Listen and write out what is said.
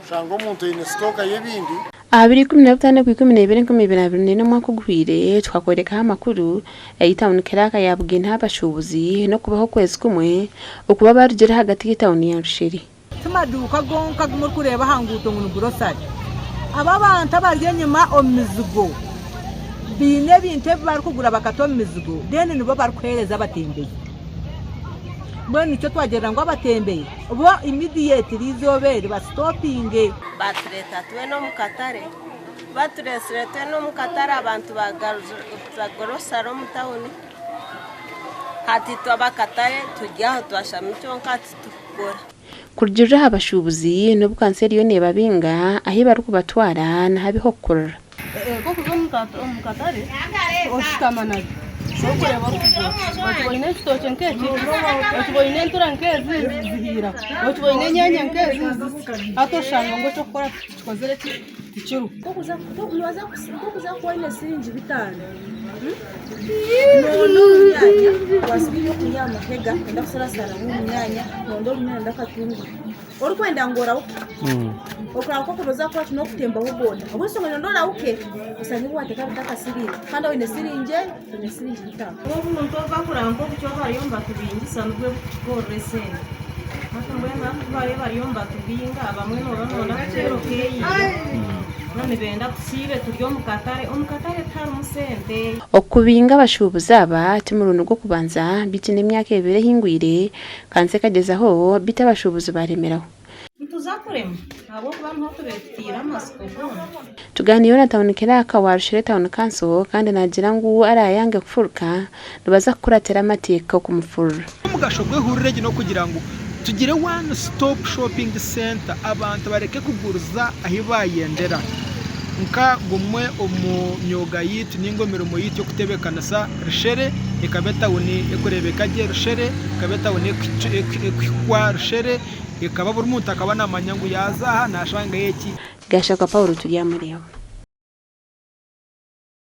Oshanga omuntu aine sitooka y'ebindi. Aha biro 15 ku 12 2024 omwaka oguhweire, tukakworekaho amakuru ei tauni kiraaka ya Bugenda abashuubuzi n'okubaho okwezi kumwe okuba barugire ahagati y'etauni ya Rushere. Ti maduuka gonka agu murikureeba aha nguuto ngu ni gurosari. Abo abantu abari enyima omu mizigo baine ebintu ebi barikugura bakata omu mizigo then nibo barikuheereza abatembeyi. Mbwenu nikyo twagirira ngu abatembeyi bo immediately eizooba eri basitopinge. Batureeta twena omu katare, ku batureetsire twena omu katare abantu bagaruza gorosari omu tawuni, hati itwe ab'akatare turi aho twashami kyonka titurikukora. Kurugiirira aha bashuubuzi, n'obu kanso eriyo neebabinga, ahi barikubatwara nihabi h'okukurira. Nk'okuza omu katare oshutama nabyo orikureeba orikugura okiba oine ekitookye nk'eki okiba oine entura nk'ezi zihiire aho okiba oine enyaanya nk'ezi hati oshanga ngu eky'okukora tikikozire ki tikiriho. Nk'okuza kuba oine siringi bitaano noronda orunyaanya waasiga ebyokurya aha mahega orenda kusarasaramu orunyaanya noronda orunyaanya noronda akatunguru Orikwenda ngu orahuke okurahuka oku nooza kukora ki n'okutembaho boda ahabw'enshonga noyenda orahuke oshange ebi wateeka bitakasiriire kandi oine siringi oine siringi bitaano. Obuntu obu bakuraba nk'obukye bariyo nibatubingisa nibwo burikutukorera esente. Hati mbwenu hati ku bariyo bariyo nibatubinga abamwe nooba nooyenda kuteera okeeyiha boona nibenda tusiibe turi omu katare, omu katare tiharimu sente. Okubinga abashuubuzi aba ti murundi gw'okubanza beitu n'emyaka ebiri ehingwire Kanso ekagyezaho beitu abashuubuzi baaremeraho. Nituza kurema ahabw'okuba niho tubaire tutaire amatsiko goona. Tugaaniireho na Tawuni Kiraaka wa Rushere Tawuni Kanso kandi naagira ngu araayange kufuruka nibaza kukuratira amateeka okumufurura. Omugasho gw'ehuriro egi n'okugira ngu tugire one stop shopping centre abantu bareke kuguriza ahi bayendera nka gumwe omu myooga yaitu ninga omu mirimo yaitu y'okutebekanisa Rushere ekaba etawuni ekureebeka gye, Rushere ekaba etawuni ekuhikwa, Rushere ekaba buri muntu akaba namanya ngu yaaza aha nashangayo eki. Gashakwa Paul Turyamureeba.